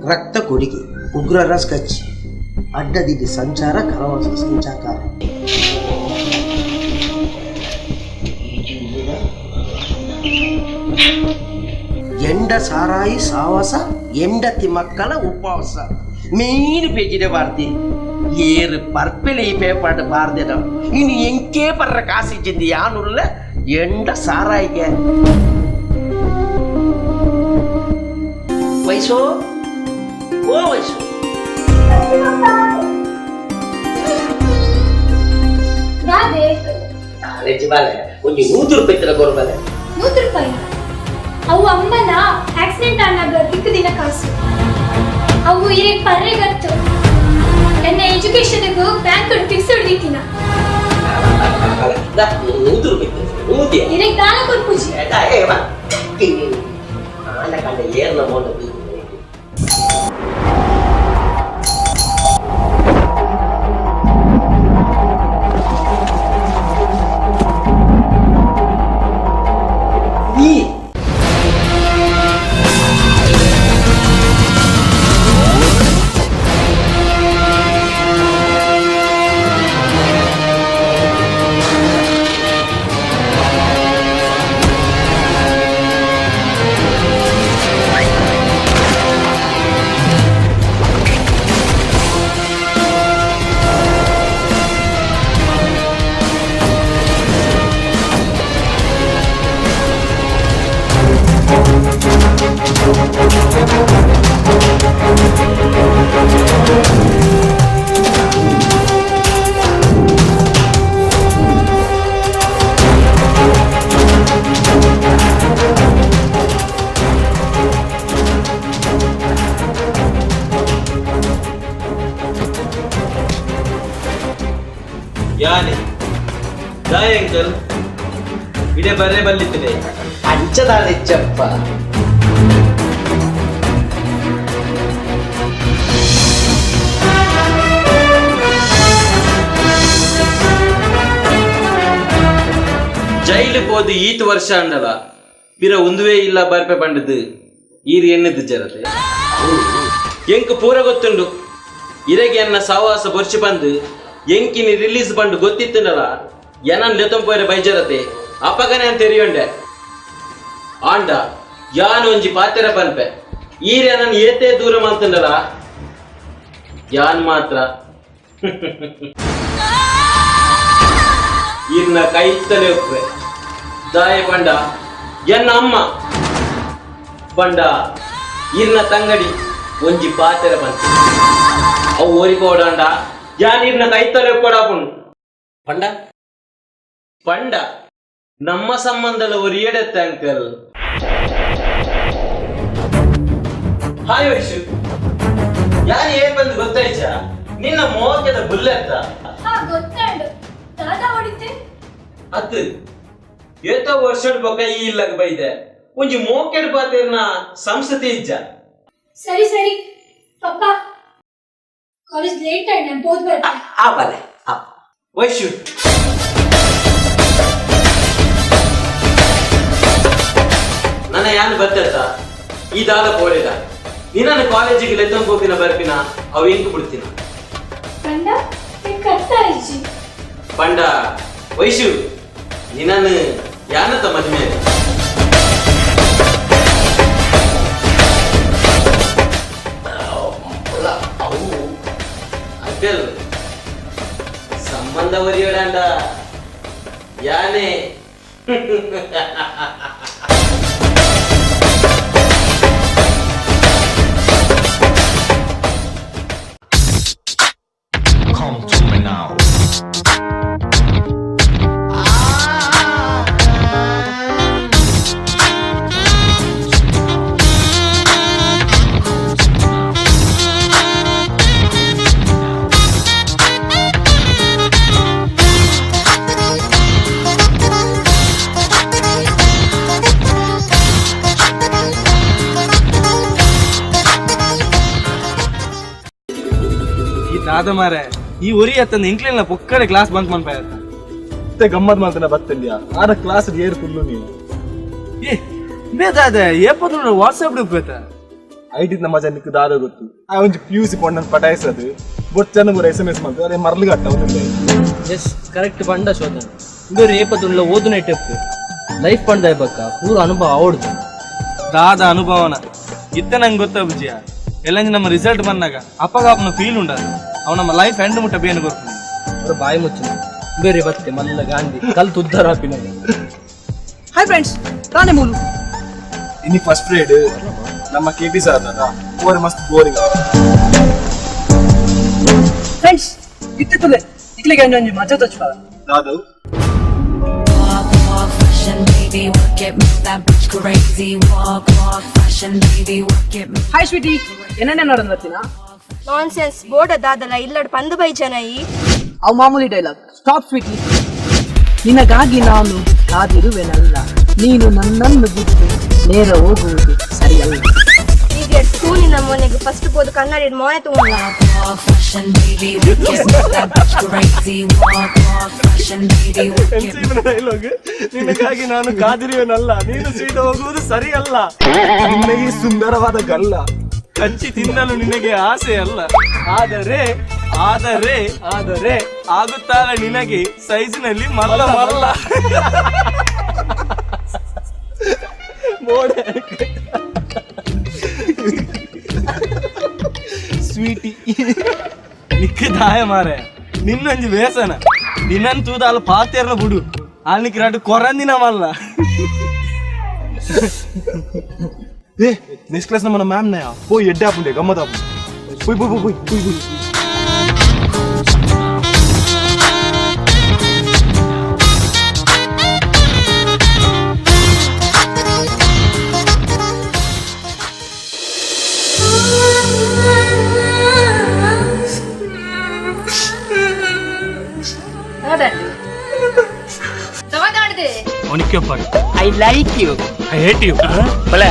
ರಕ್ತ ಕೊಡುಗೆ ಉಗ್ರರ ಸ್ಕಚ್ ಅಡ್ಡದಿಗೆ ಸಂಚಾರ ಕರವಾಸ ಸಂಚಾಕಾರ. ಎಂಡ ಸಾರಾಯಿ ಸಾವಾಸ ಎಂಡತಿ ಮಕ್ಕಳ ಉಪವಾಸ ಮೇನ್ ಪೇಜಿದೆ ಬಾರ್ತಿ ಏರು ಪರ್ಪೆಲೆ ಈ ಪೇಪಾಟ ಬಾರ್ದೆನ ಇನ್ನು ಎಂಕೇ ಪರ್ರ ಕಾಸಿಜ್ಜಿಂದ ಯಾನುಲ್ಲ ಎಂಡ ಸಾರಾಯಿಗೆ ವಯಸ್ಸು ಓ ವಯಸ್ಸು. ದಾದೆ? ಕಾಲೇಜ್ ಬಾಲೆ ಒಂಜಿ 100 ರೂಪಾಯಿ ತರ ಕೊರ್ಬಾಲೆ. 100 ರೂಪಾಯಿ? ಅವು ಅಮ್ಮನ ಆಕ್ಸಿಡೆಂಟ್ ಆನಾಗ ದಿನ ಕಾಸು. ಅವು ಇರೇ ಪರ್ರೆ ಗತ್ತು. ನನ್ನ ಎಜುಕೇಶನ್ಗೂ ಬ್ಯಾಂಕ್ ಫಿಕ್ಸ್ ಹಿಡಿದಿನ. 100 ರೂಪಾಯಿ ನೂತಿ. ಇರೇ ದಾನ ಕೊರ್ಪುಜಿ. ಆಂಡ ಕಂಡ ಏರ್ನ ಮೋಂಡ. ಈ ಯಾನೆ ದಾಯ್ ಅಂಕಲ್ ಇಡೆ ಬರ್ರೆ ಬಲ್ಲಿತ್ತದೆ. ಅಂಚದಾಳಿಚ್ಚಪ್ಪ. ಜೈಲು ಪೋದು ಈತ್ ವರ್ಷ ಅಂಡಲ ಪಿರ ಒಂದುವೇ ಇಲ್ಲ ಬರ್ಪೆ ಪಂಡದು ಈರು ಎಣ್ಣೆದು ಜರತೆ. ಎಂಕ್ ಪೂರ ಗೊತ್ತುಂಡು, ಇರೆಗೆ ಎನ್ನ ಸಾವಾಸ ಬೊರ್ಚಿ ಬಂದು ಎಂಕಿನಿ ರಿಲೀಸ್ ಬಂಡು ಗೊತ್ತಿತ್ತುಂಡಲ ಎನನ್ ಲೆತೊಂಪೋರೆ ಬೈಜರತೆ ಅಪಗನೆ ಅಂತ ತೆರಿಯೊಂಡೆ. ಆಂಡ ಯಾನ್ ಒಂಜಿ ಪಾತೆರ ಪನ್ಪೆ, ಈರೆ ನನ್ ಏತೇ ದೂರ ಮಂತುಂಡಲ ಯಾನ್ ಮಾತ್ರ ಈರ್ನ ಕೈತಲೆ ಒಪ್ಪೆ. ದಾಯ ಪಂಡ ಎನ್ನ ಅಮ್ಮ ಪಂಡ ಈರ್ನ ತಂಗಡಿ ಒಂಜಿ ಪಾತೆರ ಬಂತು ಅವು ಓರಿಕೋಡಂಡ ಯಾನ್ ಈರ್ನ ಕೈತಲೆ ಒಪ್ಪಡಾಪುಂಡು. ಪಂಡ? ಪಂಡ ನಮ್ಮ ಸಂಬಂಧದ ஒரு ಎಡತ್ತೆ ಅಂಕಲ್. ಹಾಯ್ ವೈಶು, ಯಾರು ಏನ್ ಬಂದು ಗೊತ್ತಾಯ್ಚ? ನಿನ್ನ ಮೋಕೆದ ಬುಲ್ಲೆತ್ತ. ಹಾ, ಗೊತ್ತಾಂಡು. ದಾದಾ ಹೊಡಿತೆ? ಅತ್ತು ಏತೋ ವರ್ಷಡ್ ಬೊಕ್ಕ ಈ ಇಲ್ಲಗ ಬೈದೆ ಒಂಜಿ ಮೋಕೆಡ್ ಪಾತೆರ್ನ ಸಂಸ್ಕೃತಿ ಇಜ್ಜ. ಸರಿ ಸರಿ ಪಪ್ಪ, ಕಾಲೇಜ್ ಲೇಟ್ ಆಯ್ತು, ನಾನು ಹೋದ್ ಬರ್ತೆ. ಆ ಬಲೆ ಆ. ವೈಶು, ನನ್ನ ಯಾನ್ ಬತ್ತತ್ತ ಈ ದಾದ ಪೋಡಿದ ನಿನ್ನ ಕಾಲೇಜಿಗೆ ಲೆತ್ತಂಗೋಪಿನ ಬರ್ಪಿನ ಅವು ಇಂಕು ಬಿಡ್ತೀನ. ಪಂಡ ಕರ್ತಾ ಇಜ್ಜಿ. ಪಂಡ ವೈಶು, ನಿನ್ನನ್ನು ಯಾನತ ಮದ್ಮೆ? ಅವು ಅಂಕಲ್, ಸಂಬಂಧ ಒರಿಯೋಡಂಡ ಯಾನೇ. Come to me now. ದಾದ ಮಾರೆ ಈ ಒರಿ ಅತ್ತಂದ ಇಂಕ್ಲೆನ ಪೊಕ್ಕಡೆ ಕ್ಲಾಸ್ ಬಂಕ್ ಮನ್ಪಾಯ ಮತ್ತೆ ಗಮ್ಮತ್ ಮಾಡ್ತಾನೆ ಬತ್ತಲ್ಯ ಆರ ಕ್ಲಾಸ್ ಏರ್ ಫುಲ್ಲು ನೀನು. ಏ ಬೇದಾದ ಏಪದ ವಾಟ್ಸ್ಆಪ್ ಬೇತ. IT ನಮ್ಮ ಜನಕ್ಕೆ ದಾದ ಗೊತ್ತು, ಆ ಒಂಜಿ ಪಿ ಯು ಸಿ ಪೊಣ್ಣನ್ ಪಟಾಯಿಸದು ಬೊಚ್ಚನ ಪೂರ ಎಸ್ ಎಂ ಎಸ್ ಮಾಡ್ತಾರೆ, ಅದೇ ಮರ್ಲು ಕಟ್ಟ. ಎಸ್, ಕರೆಕ್ಟ್ ಪಂಡ ಶೋಧನ. ಇಂದೂರು ಏಪದುಳ್ಳ ಓದುನ ಟೆಪ್ಪು ಲೈಫ್ ಪಂಡ ಬಕ್ಕ ಪೂರ ಅನುಭವ ಅವಡ್ದು. ದಾದ ಅನುಭವನ ಇತ್ತ ನಂಗೆ ಗೊತ್ತಾ ಬುಜ್ಜಿಯ, ಎಲ್ಲಂಜಿ ನಮ್ಮ ರಿಸಲ್ಟ್ ಬಂದಾಗ ಅಪ್ಪಗ ಅಪ್ಪನ ಫೀಲ್ ಉಂಡದು ಅವ್ ನಮ್ಮ ಲೈಫ್ ಎಂಡ್ ಮುಟ್ಟ ಬೇನು ಕೊರ್ಪುನಿ. ಅವ್ರ ಬಾಯಿ ಮುಚ್ಚು ಬೇರೆ ಬತ್ತೆ ಮಲ್ಲ ಗಾಂಧಿ ಕಲ್ ತುದ್ದಾರ ಹಾಪಿನ. ಹಾಯ್ ಫ್ರೆಂಡ್ಸ್, ತಾನೇ ಮೂಲು. ಇನಿ ಫಸ್ಟ್ ಗ್ರೇಡ್ ನಮ್ಮ ಕೆ ಪಿ ಸರ್ ಓರೆ ಮಸ್ತ್ ಬೋರಿಂಗ್. ಫ್ರೆಂಡ್ಸ್, ಇತ್ತಿತ್ತಲೆ ಇಕ್ಲಿಗೆ ಒಂಜಿ ಮಜಾ ತಚ್ಪಾದ. ದಾದವು? Walk, walk, fashion, baby, work it, move that bitch crazy. Walk, walk, fashion, baby, work it. Hi Sweety, ಏನೇನೇ ನಡೆದ ಬರ್ತೀನಾ? ನಾನ್ಸೆನ್ಸ್, ಬೋರ್ಡ್ ದಾದಲ ಇಲ್ಲಡ್ ಪಂದು ಬೈ ಜನ ಈ. ಅವು ಮಾಮೂಲಿ ಡೈಲಾಗ್. Stop Sweety. ನಿನಗಾಗಿ ನಾನು ಕಾದಿರುವೆನಲ್ಲ, ನೀನು ನನ್ನನ್ನು ಬಿಟ್ಟು ನೇರ ಹೋಗುವುದು ಸರಿಯಲ್ಲ. ಈಗ ಸ್ಕೂಲಿನ ಮೊನೆಗೆ ಫಸ್ಟ್ ಹೋದ ಕನ್ನಡಿ ಮೋನೆ ತಗೊಂಡ. Walk, fashion, baby, work it, move that bitch crazy. Walk, walk, fashion, baby, work it. Dialogue, ನಿನಗಾಗಿ ನಾನು ಕಾದಿರುವೆನಲ್ಲ, ನೀನು ಸೀದಾ ಹೋಗುವುದು ಸರಿಯಲ್ಲ. ನಿನಗೆ ಸುಂದರವಾದ ಗಲ್ಲ ಕಚ್ಚಿ ತಿನ್ನಲು ನಿನಗೆ ಆಸೆ ಅಲ್ಲ, ಆದರೆ ಆದರೆ ಆದರೆ ಆಗುತ್ತಾರ ನಿನಗೆ ಸೈಜಿನಲ್ಲಿ ಮಲ್ಲ ಮಲ್ಲ. ಮೋಡೆ ಸ್ವೀಟಿ ನಿಕ್ಕ ದಾಯ ಮಾರೆ, ನಿನ್ನೊಂಜಿ ಬೇಸನ ನಿನ್ನನ್ ತೂದ ಅಲ್ಲ ಪಾತೇರ್ನ ಬಿಡು ಆಲ್ನಿಕ್ ರಾಡು ಕೊರಂದಿನ ಮಲ್ಲ. ಏ, ನೆಕ್ಸ್ಟ್ ಕ್ಲಾಸ್ ನಮ್ಮ ಮ್ಯಾಮ್ ನಯ ಪೋಯ್ ಎಡ್ಡೆ ಆಪುಂಡೆ ಗಮ್ಮತ್ ಆಪುಂಡೆ. ಪೋಯ್ ಪೋಯ್ ಪೋಯ್ ಪೋಯ್ ಪೋಯ್. ಅವನಿಕ್ಕೆ. I like you. I hate you. ಬಲೆ.